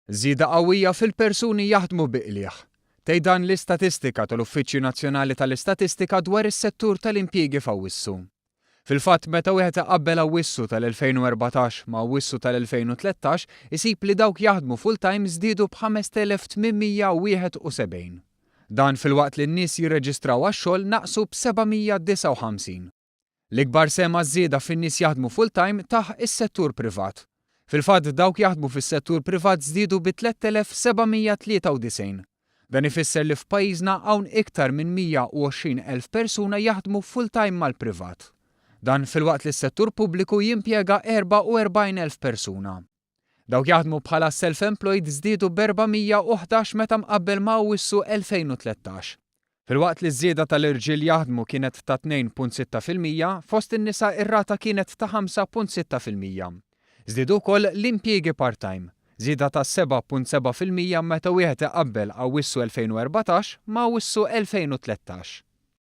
Żieda qawwija fil-persuni jaħdmu bi qligħ. Tgħid dan l-istatistika tal-Uffiċċju Nazzjonali tal-Istatistika dwar is-settur tal-impjiegi f'Awwissu. Fil-fatt, meta wieħed iqabbel Awwissu tal-2014 ma' Awwissu tal-2013 isib li dawk jaħdmu full-time żdiedu b'5,871. Dan filwaqt li n-nies jirreġistraw għax-xogħol naqsu b'759. L-ikbar sehem għaż-żieda fin-nies jaħdmu full-time tah is-settur privat. Fil-fatt dawk jaħdmu fis-settur privat żdiedu bi 3,793. Dan ifisser li f'pajjiżna hawn iktar minn 120,000 persuna jaħdmu full-time mal-privat. Dan filwaqt li s-settur pubbliku jimpjega 44,000 persuna. Dawk jaħdmu bħala self-employed żdiedu b'411 meta mqabbel ma' Awwissu 2013. Filwaqt li ż-żieda tal-irġiel jaħdmu kienet ta' 2.6%, fost in-nisa ir-rata kienet ta' 5.6%. Żdiedu wkoll l-impjiegi part-time, żieda ta' 7.7% meta wieħed iqabbel Awwissu 2014 ma' Awwissu 2013.